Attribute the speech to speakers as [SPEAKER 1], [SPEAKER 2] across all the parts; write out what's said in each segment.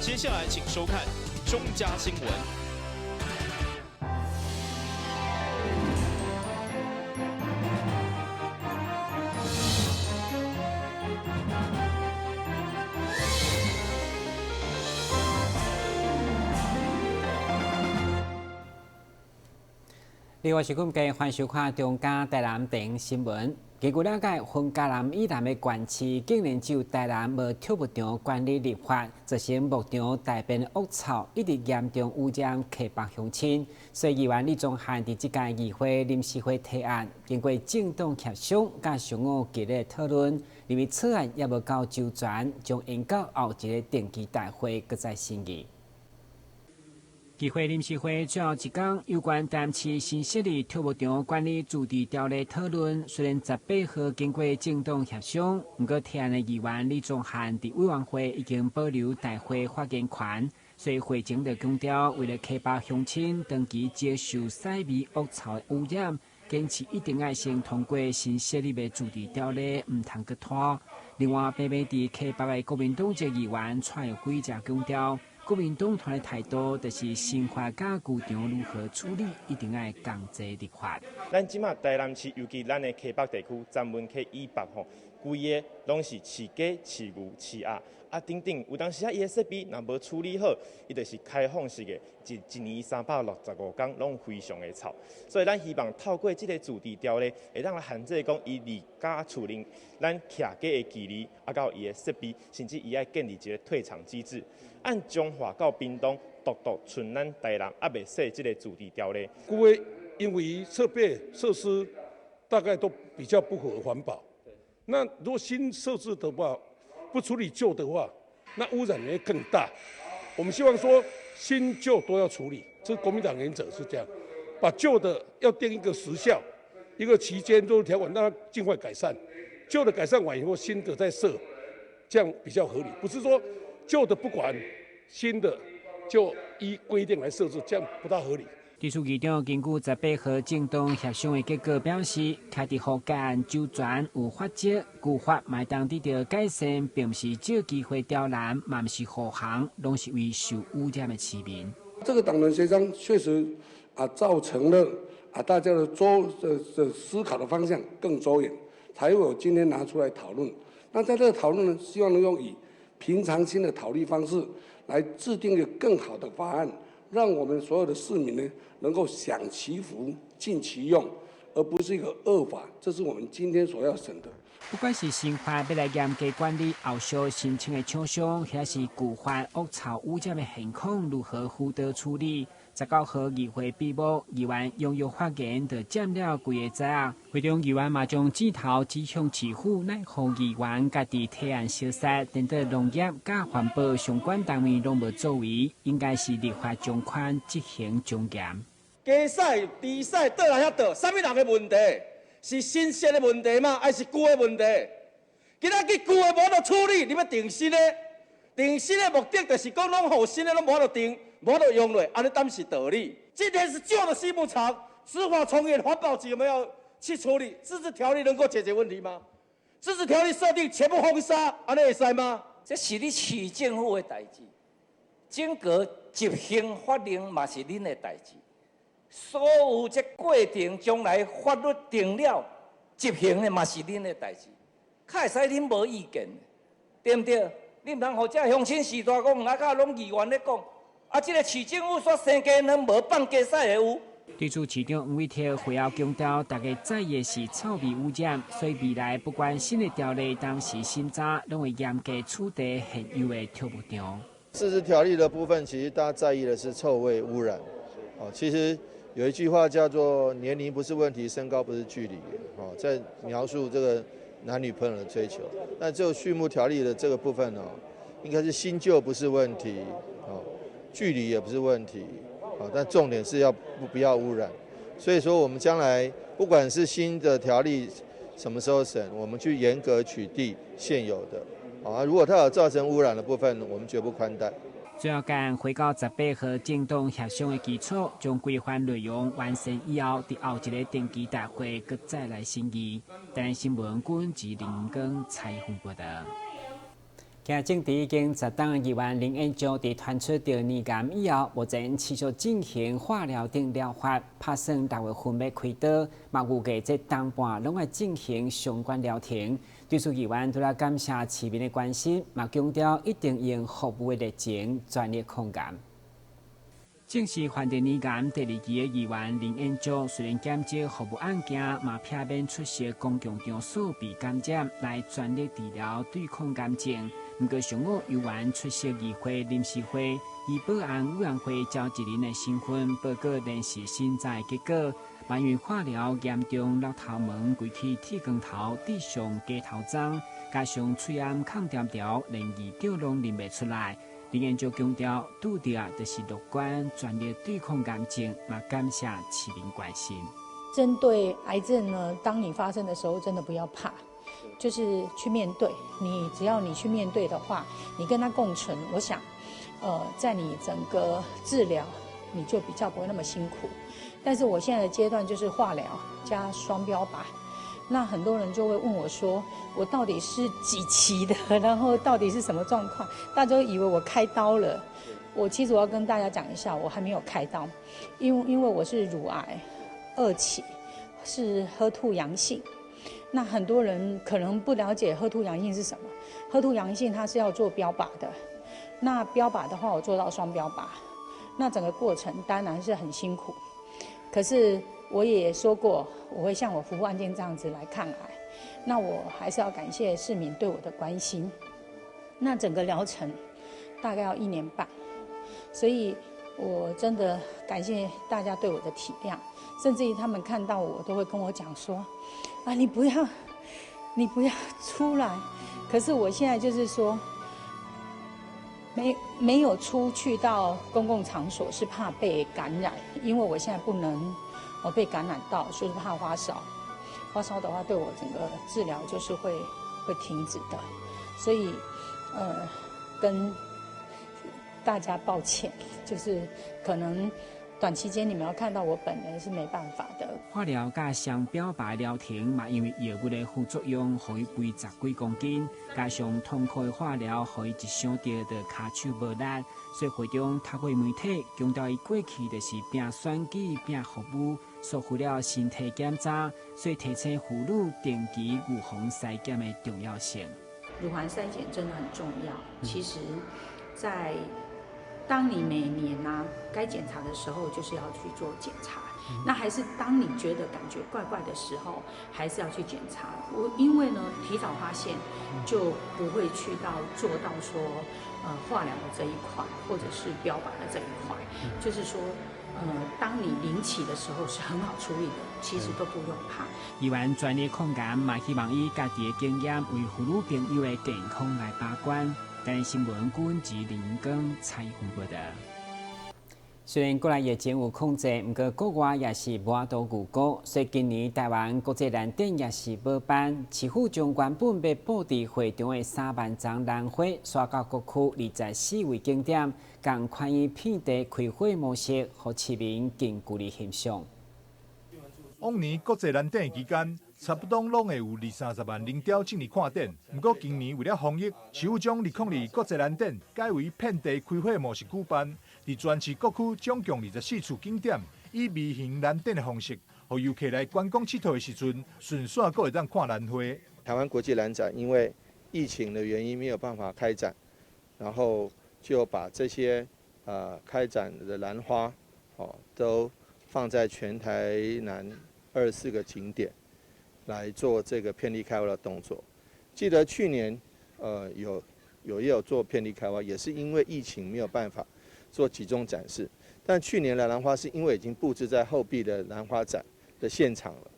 [SPEAKER 1] 接下來請收看中嘉新聞。
[SPEAKER 2] 另外是阮家歡迎收看中嘉台南電新聞。根據了解，分嘉南以南的縣市竟然只有台南無畜牧場管理立法，造成牧場大便惡臭，一直嚴重污染溪北鄉親。所以議員李宗翰佇這屆議會臨時會提案，經過政黨協商佮上午激烈討論，認為草案猶無夠周全，將延到後一个定期大會閣再審議。議會臨時會最後一工，有關台南市新設立畜牧場管理自治條例討論，雖然18號經過政黨協商，毋過提案的議員李宗翰佇委員會已經保留大會發言權，所以會前就強調，為了溪北鄉親長期接受屎味惡臭的污染，堅持一定愛先通過新設立的自治條例，毋通閣拖。另外，白白佇溪北的國民黨籍議員蔡輝則強調，國民黨團的態度就是新法佮舊場如何處理，一定愛仝齊立法。
[SPEAKER 3] 咱這馬台南市，尤其咱的溪北地區、三文溪以北吼，規个攏是飼雞、飼牛、飼鴨啊等等。有當時啊，伊的設備若無處理好，伊就是開放式的，一年365天攏非常的臭。所以咱希望透過這个自治條例，會當來限制講，伊離佮厝鄰咱徛雞的距離，啊，佮伊的設備，甚至伊愛建立一个退場機制。按彰化到屏東，獨獨賰咱台南猶未設這个自治條例。
[SPEAKER 4] 舊的因為設備設施大概都比較不符合環保。那如果新設置的話，不處理舊的話，那污染也會更大。我們希望說新舊都要處理，這國民黨原則是這樣，把舊的要定一個時效，一個期間做條款，讓它盡快改善。舊的改善完以後，新的再設，這樣比較合理。不是說舊的不管，新的就依規定來設置，這樣不大合理。
[SPEAKER 2] 技術議長根據18號政黨協商的結果表示，開佇予改案周全有法則，舊法嘛會當得著改善，並毋是借機會刁難，嘛毋是護航，攏是為受污染的市民。
[SPEAKER 5] 這個黨團協商確實啊，造成了啊大家的周的的思考的方向更周延，才會有今天拿出來討論。那在這個討論呢，希望能夠以平常心的討論方式來制定一個更好的法案，讓我們所有的市民呢能夠享其福、盡其用，而不是一個惡法。這是我們今天所要審的。
[SPEAKER 2] 不管是新法欲來嚴格管理後續申請的廠商，抑是舊法惡臭污染的現況如何輔導處理，19號議會閉幕，議員踴躍發言，就佔了規个早仔。會中議員嘛將箭頭指向市府，奈何議員家己提案相殺，顛倒農業佮環保相關單位攏無作為，應該是立法從寬，執行從嚴。
[SPEAKER 6] 雞屎、豬屎倒來遐倒，啥物人的問題？是新設的問題嗎？還是舊的問題？今仔日舊的無法度處理，你欲定新的？定新的目的就是講，攏予新的攏無法度定，無法度用落，按呢敢是道理？今天是舊的畜牧場，執法從嚴，環保局有沒有去處理？自治條例能夠解決問題嗎？自治條例設定全部封殺，按呢會使嗎？
[SPEAKER 7] 這是你市政府的代誌，整個執行法令嘛是恁的代誌。所有這過程，將來法律定了，執行的嘛是恁的代誌，較會使恁無意見，對毋對？你毋通予這鄉親序大講，啊，較攏議員咧講，啊，這个市政府煞生雞卵無放雞屎的有。
[SPEAKER 2] 對此，市長黃偉哲會後強調，大家在意的是臭味污染，所以未來不管新的條例當時審查，攏會嚴格取締現有的畜牧場。
[SPEAKER 8] 自治條例的部分，其實大家在意的是臭味污染。哦，其實有一句話叫做“年齡不是問題，身高不是距離”。哦，在描述這個男女朋友的追求。那就畜牧條例的這個部分呢，應該是新舊不是問題，哦，距離也不是問題，哦，但重點是要不要污染。所以說，我們將來不管是新的條例什麼時候審，我們去嚴格取締現有的。啊，如果它有造成污染的部分，我們絕不寬待。
[SPEAKER 2] 最後，將回到18號政黨協商的基礎，將規範內容完善以後，佇後一个定期大會閣再來審議。台南新聞軍是林光採訪報導。今政治已經十冬議員林彥章佇傳出著乳癌以後，目前持續進行化療等療法，拍算六月份欲開刀，嘛預計這冬半攏愛進行相關療程。對此議員除了感謝市民的關心，嘛強調一定用服務的熱情，全力抗癌。正是患著乳癌第二期的議員林彥章，雖然減少服務案件，嘛避免出席公共場所被感染，來全力治療對抗癌症。毋過上午猶原出席議會臨時會，以保安委員會召集人的身份報告臨時審查結果。嘛因為化療嚴重落頭毛規氣剃光頭，戴上假頭鬃，加上喙罨崁恬恬，連議長攏認袂出來。林彥章強調，拄著啊，就是樂觀，全力對抗癌症，嘛感謝市民關心。
[SPEAKER 9] 針對癌症呢，當你發生的時候，真的不要怕，就是去面對。你只要你去面對的話，你跟他共存，我想，在你整個治療，你就比較不會那麼辛苦。但是我現在的階段就是化療加雙標靶。那很多人就會問我說，我到底是幾期的？然後到底是什麼狀況？大家都以為我開刀了。我其實我要跟大家講一下，我還沒有開刀，因為我是乳癌二期，是 HER2 陽性。那很多人可能不了解 HER2 陽性是什麼。HER2 陽性它是要做標靶的。那標靶的話，我做到雙標靶，那整個過程當然是很辛苦。可是我也說過，我會像我服務案件這樣子來抗癌。那我還是要感謝市民對我的關心。那整個療程大概要一年半，所以我真的感謝大家對我的體諒，甚至於他們看到我都會跟我講說：啊，你不要，你不要出來。可是我現在就是說，沒有出去到公共場所，是怕被感染，因為我現在不能我被感染到，就是怕發燒。發燒的話，對我整個治療就是會停止的。所以，跟大家抱歉，就是可能短期間你們要看到我本人是沒辦法的。
[SPEAKER 2] 化療佮雙標靶療程嘛，因為藥物的副作用，予伊肥十幾公斤，加上痛苦的化療，予伊一想著就跤手無力。所以會中透過媒體強調，伊過去就是拼選舉、拼服務，疏忽了身體檢查，所以提醒婦女定期乳房篩檢的重要性。
[SPEAKER 9] 乳房篩檢真的很重要。其實，在當你每年啊該檢查的時候，就是要去做檢查。那還是當你覺得感覺怪怪的時候，還是要去檢查。我因為呢，提早發現，就不會去到做到說，化療的這一塊，或者是標靶的這一塊。就是說，當你臨期的時候是很好處理的，其實都不用怕。
[SPEAKER 2] 議員全力抗癌，嘛希望以家己的經驗為婦女朋友的健康來把關。台視新聞郭及林光採訪報道。雖然國內疫情有控制，毋過國外也是無法度預估，所以今年台灣國際蘭展也是無辦。市府將原本欲布置會場的3萬叢蘭花，徙到各區24位景點，仝款以遍地開花模式，予市民近距離欣賞。
[SPEAKER 10] 往年國際蘭展期間，差不多攏會有二三十萬人潮進來看展。毋過今年為了防疫，市府將2002國際蘭展改為遍地開花模式舉辦，佇全市各區總共24處景點，以微型蘭展的方式，予遊客來觀光𨑨迌的時陣，順紲閣會當看蘭花。
[SPEAKER 8] 台灣國際蘭展因為疫情的原因沒有辦法開展，然後就把這些開展的蘭花，哦，都放在全台南24個景點來做這個遍地開花的動作。記得去年，有也有做遍地開花，也是因為疫情沒有辦法做集中展示。但去年的蘭花是因為已經布置在後壁的蘭花展的現場了，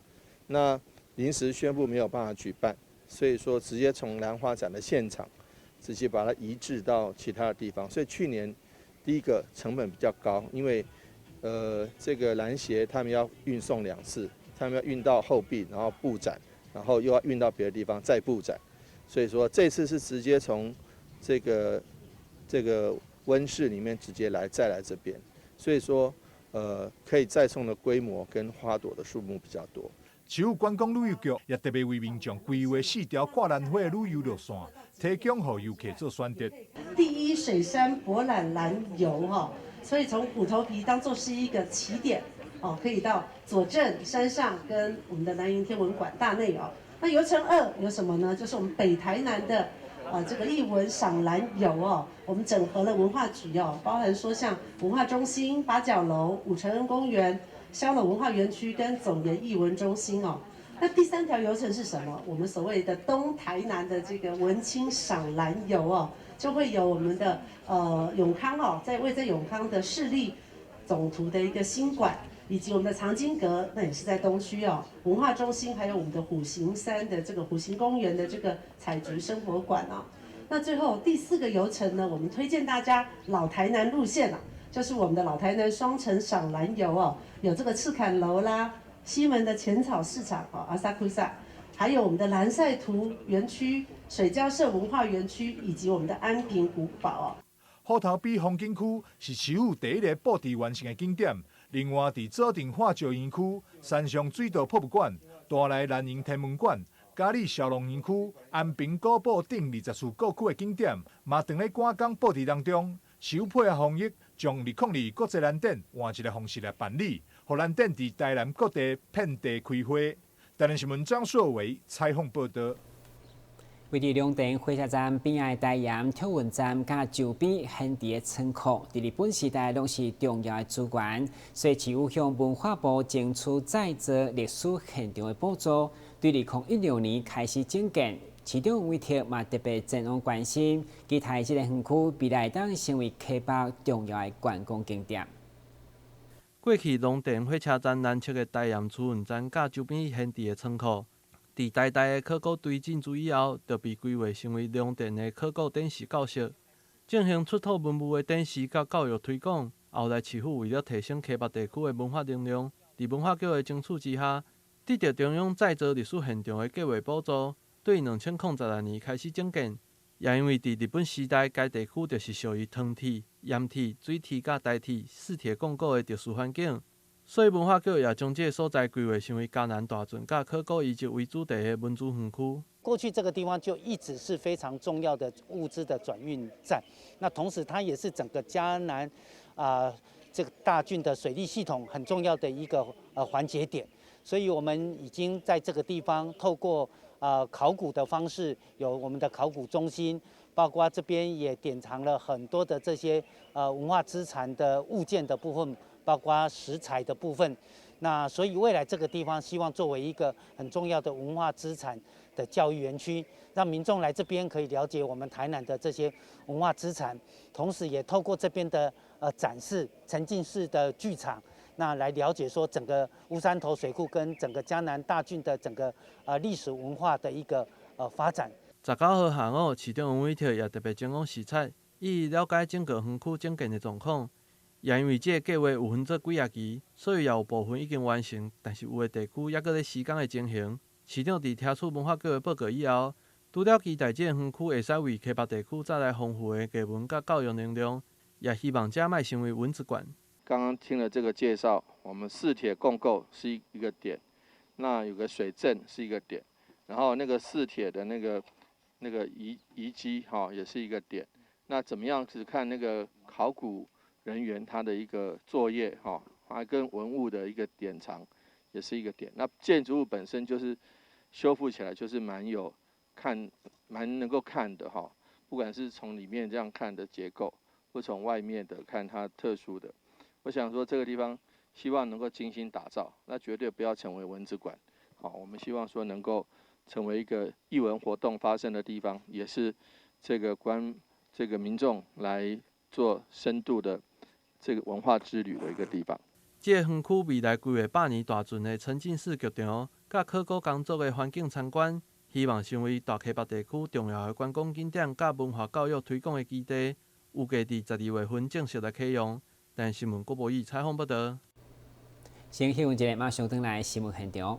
[SPEAKER 8] 那臨時宣布沒有辦法舉辦，所以說直接從蘭花展的現場直接把它移置到其他的地方。所以去年第一個成本比較高，因為這個蘭協他們要運送兩次。他們要運到後壁，然後布展，然後又要運到別的地方再布展，所以說這次是直接從這個溫室裡面直接來再來這邊，所以說可以載送的規模跟花朵的數目比較多。
[SPEAKER 10] 市府觀光旅遊局也特別為民眾規劃四條看蘭花的旅遊路線，提供予遊客做選擇。
[SPEAKER 11] 第一水杉博覽嵐遊哈，所以從虎頭埤當做是一個起點哦，可以到左鎮山上跟我們的蘭營天文館大內哦。那遊程二有什麼呢？就是我們北台南的啊這個藝文賞嵐遊哦，我們整合了文化局哦，包含說像文化中心、八角樓、五成恩公園、蕭廬文化園區跟總研藝文中心哦。那第三條遊程是什麼？我們所謂的東台南的這個文青賞嵐遊哦，就會有我們的永康哦，在位在永康的市立總圖的一個新館，以及我們的藏經閣，那也是在東區哦，文化中心，還有我們的虎形山的這個虎形公園的這個采菊生活館哦。那最後第四個遊程呢，我們推薦大家老台南路線啊，就是我們的老台南雙城賞嵐遊哦，有這個赤崁樓啦。西門的淺草市場哦，阿薩庫薩，還有我們的藍曬圖園區、水交社文化園區，以及我們的安平古堡哦。
[SPEAKER 10] 虎頭埤風景區是市府第一个布置完成的景點。另外，佇左鎮化石園區、山上水道博物館、大內蘭營天文館、佳里小農園區、安平古堡等24個區的景點，嘛正咧趕工布置當中。市府配合防疫，將2002國際蘭展換一个方式來辦理，予蘭展佇台南各地遍地開花。台南新聞張碩偉採訪報導。
[SPEAKER 2] 位佇龍田火車站邊仔的大鹽托運站佮周邊閒置的倉庫，佇日本時代攏是重要的資源，所以市府向文化部爭取再造歷史現場的補助，對2016年開始整建。市長委託嘛特別前往關心，期待這個園區未來當成為溪北重要的觀光景點。
[SPEAKER 12] 過去龍田火車站南側的大鹽儲運站佮周邊閒置的倉庫，佇台大的考古堆進駐以後，就被規劃成為龍田的考古展示教室，進行出土文物的展示佮教育推廣。後來市府為了提升溪北地區的文化能量，佇文化局的爭取之下，得著中央再造歷史現場的計劃補助。對2016年開始整建，也因為佇日本時代，該地區就是屬於糖鐵、鹽鐵、水鐵佮台鐵四鐵共構的特殊環境，所以文化局也將這个所在規劃成為嘉南大圳佮考古遺跡為主題的文資園區。
[SPEAKER 13] 過去這個地方就一直是非常重要的物資的轉運站，那同時它也是整個嘉南這個大圳的水利系統很重要的一個環節點，所以我們已經在這個地方透過考古的方式，有我們的考古中心，包括這邊也典藏了很多的這些文化資產的物件的部分，包括食材的部分。那所以未來這個地方希望作為一個很重要的文化資產的教育園區，讓民眾來這邊可以了解我們台南的這些文化資產，同時也透過這邊的展示沉浸式的劇場。那來了解說整個烏山頭水庫跟整個嘉南大圳的整個歷史文化的一個發展。
[SPEAKER 12] 19號下午，市長黃偉哲也特別前往視察，以了解整個園區整建的狀況。也因為這个計劃有分做幾仔期，所以也有部分已經完成，但是有的地區猶閣咧施工的情形。市長佇聽取文化局的報告以後，除了期待這个園區會使為溪北地區帶來豐富的藝文佮教育能量，也希望這莫成為蚊子館。
[SPEAKER 14] 剛剛聽了這個介紹，我們四鐵共構是一個點，那有個水圳是一個點，然後那個四鐵的那個遺跡哈也是一個點。那怎麼樣子看那個考古人員他的一個作業哈，還跟文物的一個典藏也是一個點。那建築物本身就是修復起來就是蠻有看，蠻能夠看的哈，不管是從裡面這樣看的結構，或從外面的看它特殊的。我想說，這個地方希望能夠精心打造，那絕對不要成為蚊子館。好，我們希望說能夠成為一個藝文活動發生的地方，也是這個觀這個民眾來做深度的這個文化之旅的一個地方。
[SPEAKER 12] 這個園區未來規劃百年大圳的沉浸式劇場，佮考古工作的環境參觀，希望成為大溪北地區重要的觀光景點佮文化教育推廣的基地。預計佇12月份正式來啟用。但新聞郭博宇採訪報導。
[SPEAKER 2] 先休一下，馬上轉來新聞現場。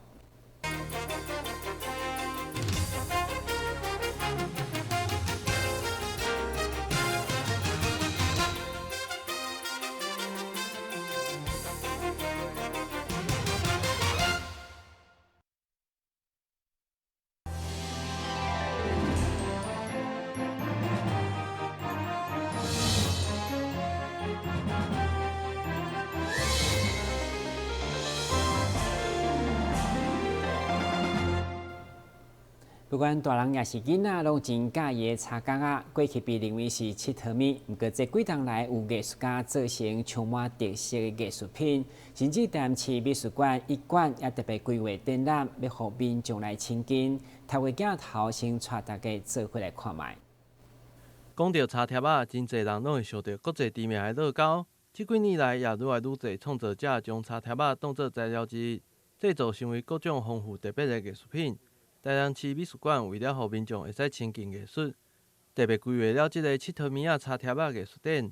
[SPEAKER 2] 不管大人抑是囡仔，攏真佮意柴角仔。過去被認為是𨑨迌物，毋過這幾冬來有藝術家做成充滿特色的藝術品，甚至台南市美術館一館也特別規劃展覽，欲予民眾來親近。透過鏡頭先帶大家做伙來看覓。
[SPEAKER 12] 講著柴貼仔，真濟人攏會想著國際知名的樂高。這幾年來，也愈來愈濟創作者將柴貼仔當做材料之一，製作成為各種豐富特別的藝術品。台南市美術館為了予民眾會使親近藝術，特別規劃了這个𨑨迌物仔柴貼仔藝術展。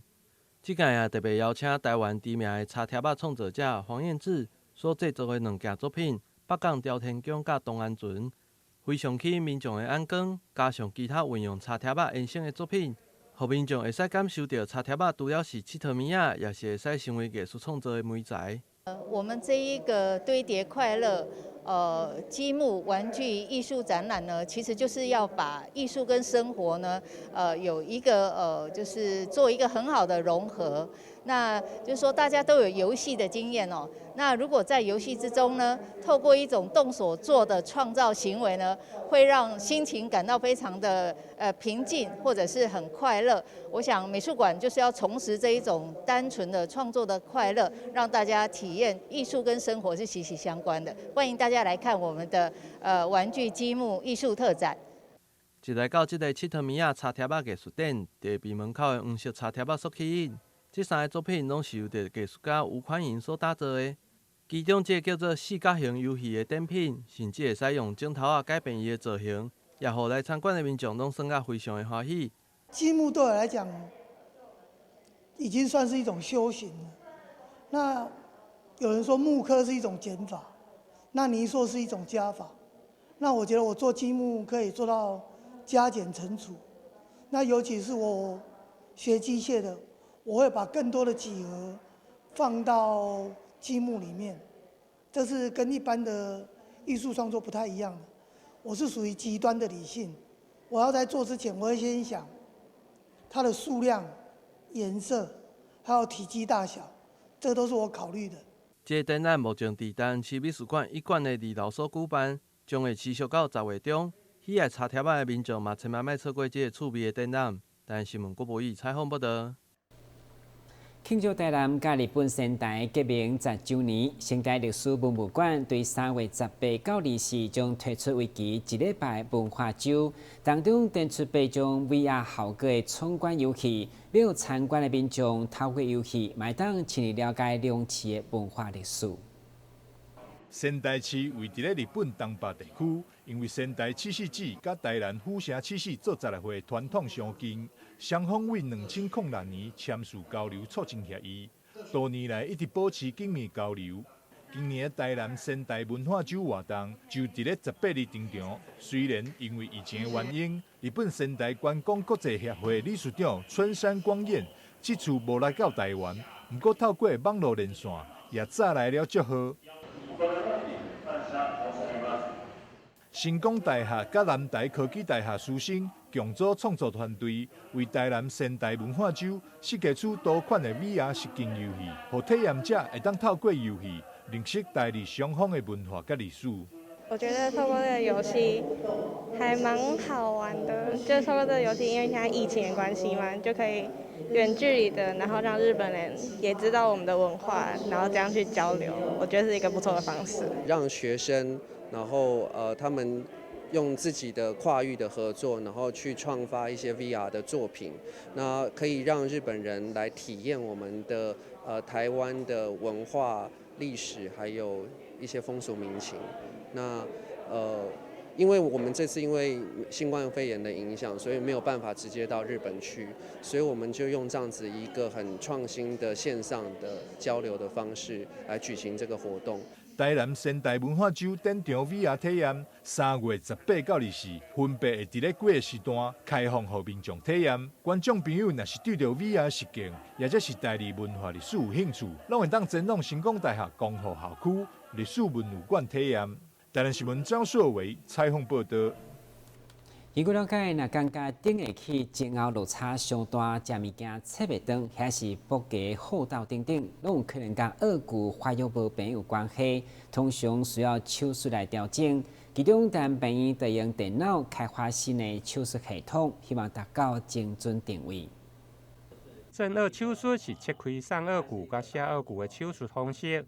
[SPEAKER 12] 這屆也特別邀請台灣知名的柴貼仔創作者黃彥志所製作的兩件作品《北港朝天宮》佮東安船》，非常吸引民眾的眼光。加上其他運用柴貼仔衍生的作品，予民眾會使感受著柴貼仔除了是𨑨迌物仔，也是會使成為藝術創作的媒材。
[SPEAKER 15] 我們這一個堆疊快樂積木玩具藝術展覽呢，其實就是要把藝術跟生活呢，有一個就是做一個很好的融合。那就是說大家都有遊戲的經驗哦。那如果在遊戲之中呢，透過一種動手做的創造行為呢，會讓心情感到非常的平靜，或者是很快樂。我想美術館就是要重拾這一種單純的創作的快樂，讓大家體驗藝術跟生活是息息相關的。歡迎大家來看我們的玩具積木藝術特展。
[SPEAKER 12] 一來到這个𨑨迌物仔柴貼仔藝術展，就會被門口的黃色柴貼仔所吸引。這三个作品攏是由著藝術家吳寬盈所打造的。其中這个叫做四角形遊戲的展品，甚至會使用指頭仔改變伊的造型，也予來參觀的民眾攏耍甲非常的歡喜。
[SPEAKER 16] 積木對我來講，已經算是一種修行了。那有人說木刻是一種減法，那泥塑是一種加法。那我覺得我做積木可以做到加減乘除。那尤其是我學機械的，我會把更多的幾何放到積木裡面，這是跟一般的藝術創作不太一樣的。我是屬於極端的理性，我要在做之前，我會先想它的數量、顏色，還有體積大小，這都是我考慮的。
[SPEAKER 12] 這個展覽目前佇台南市美術館一館的二樓所舉辦，將會持續到10月中。喜愛柴貼仔的民眾嘛，千萬莫錯過這个趣味的展覽。台南新聞郭博義採訪報導。
[SPEAKER 2] 慶祝台南佮日本仙台結盟10週年，仙台歷史文物館對3月18到24將推出為期一禮拜文化週，當中展出八種 VR 效果的闖關遊戲，欲參觀的民眾透過遊戲，嘛會當深入了解兩市的文化歷史。
[SPEAKER 10] 仙台市位佇咧日本東北地區，因為仙台七夕節佮台南府城七夕做16歲傳統相近，雙方為2006年簽署交流促進協議，多年來一直保持緊密交流。今年的台南仙台文化週活動就佇咧18日登場。雖然因為疫情的原因，日本仙台觀光國際協會理事長村山光彥這次無來到台灣，毋過透過網路連線，也早來了祝賀。成功大學佮南台科技大學師生共組創作團隊，為台南仙台文化週設計出多款的 VR 實境遊戲，予體驗者會當透過遊戲認識台日雙方的文化佮歷史。
[SPEAKER 17] 我覺得透過這個遊戲還蠻好玩的，就是透過這個遊戲，因為現在疫情的關係嘛，就可以遠距離的，然後讓日本人也知道我們的文化，然後這樣去交流，我覺得是一個不錯的方式。
[SPEAKER 18] 讓學生，然後他們用自己的跨域的合作，然後去創發一些 VR 的作品，那可以讓日本人來體驗我們的台灣的文化歷史，還有一些風俗民情。那因為我們這次因為新冠肺炎的影響，所以沒有辦法直接到日本去，所以我們就用這樣子一個很創新的線上的交流的方式來舉行這個活動。
[SPEAKER 10] 台南仙台文化週展場 VR 體驗，3月18到24，分別會佇咧幾个時段開放予民眾體驗。觀眾朋友若是對著 VR 實境，抑者是台日文化歷史有興趣，攏會當前往成功大學光復校區歷史文物館體驗。台南新聞張碩偉採訪報導。
[SPEAKER 2] 根據了解，若感覺頂下去前後落差傷大，食物件切袂斷，抑是腹肌厚道等等，攏有可能佮顎骨發育無平有關係，通常需要手術來調整。其中，台南病院就用電腦開發新的手術系統，希望達到精準定位。
[SPEAKER 19] 正顎手術是切開上顎骨佮下顎骨的手術方式，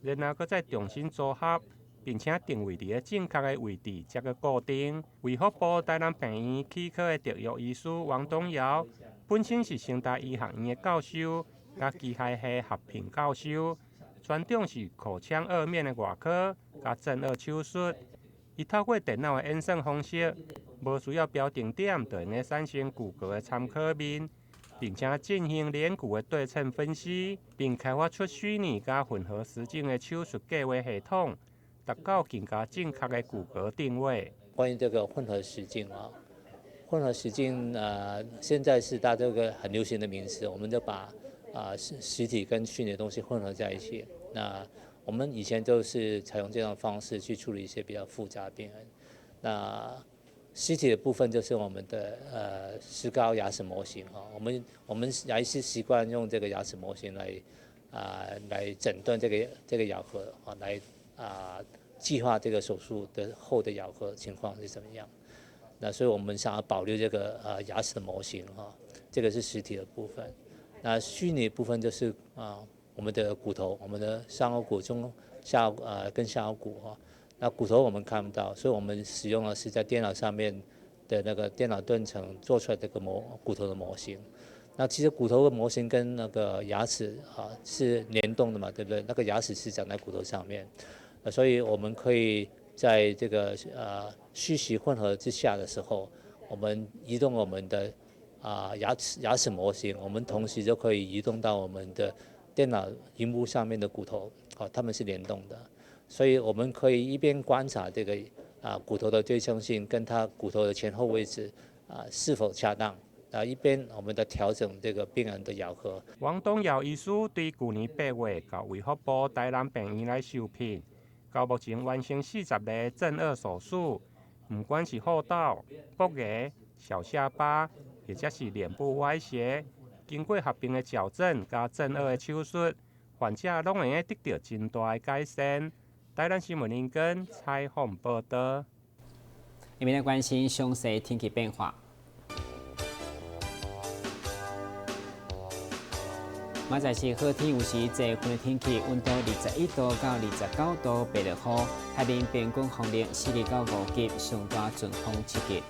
[SPEAKER 19] 然後閣再重新組合，並且定位佇咧正確的位置，才閣固定。衛福部台南病院齒科的特約醫師王東堯，本身是成大醫學院的教授，佮機械系合聘教授，專長是口腔頜面的外科佮正顎手術。伊透過電腦的演算方式，無需要標定點，就會用產生骨骼的參考面，並且進行臉骨的對稱分析，並開發出虛擬佮混合實境的手術計畫系統，達到更加正確的骨骼定位。
[SPEAKER 20] 關於這個混合實境啊，混合實境現在是大家這個很流行的名詞，我們就把實體跟虛擬的東西混合在一起。那我們以前都是採用這樣的方式去處理一些比較複雜的病人。那實體的部分就是我們的石膏牙齒模型啊，我們牙醫師習慣用這個牙齒模型來診斷這個咬合啊，來計劃這個手術的後的咬合情況是怎麼樣。那所以我們想要保留這個牙齒的模型哈，這個是實體的部分。那虛擬部分就是我們的骨頭，我們的上顎骨、中下跟下顎骨哈。那骨頭我們看不到，所以我們使用的是在電腦上面的那個電腦斷層做出來這個骨頭的模型。那其實骨頭的模型跟那個牙齒啊是聯動的嘛，對不對？那個牙齒是長在骨頭上面，所以我們可以在這個虛實混合之下的時候，我們移動我們的牙齒模型，我們同時就可以移動到我們的電腦螢幕上面的骨頭，好，它們是聯動的。所以我們可以一邊觀察這個骨頭的對稱性，跟它骨頭的前後位置是否恰當，一邊我們在調整這個病人的咬合。
[SPEAKER 19] 王東堯醫師對舊年8月到衛福部台南病院來受聘，到目前完成40例正顎手術，毋管是戽斗、剝牙、小下巴，或者是臉部歪斜，經過合併的矯正佮正顎的手術，患者攏會用得著真大的改善。台南新聞林根採訪報導。
[SPEAKER 2] 下面來關心詳細天氣變化。明仔載是好天，有時濟雲的天氣，溫度21度到29度，白落雨。海面平均風力4到5級，上大陣風7級。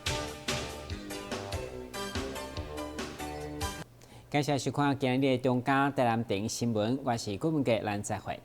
[SPEAKER 2] 感謝收看今日的中嘉台南電新聞，我是郭文傑，咱再會。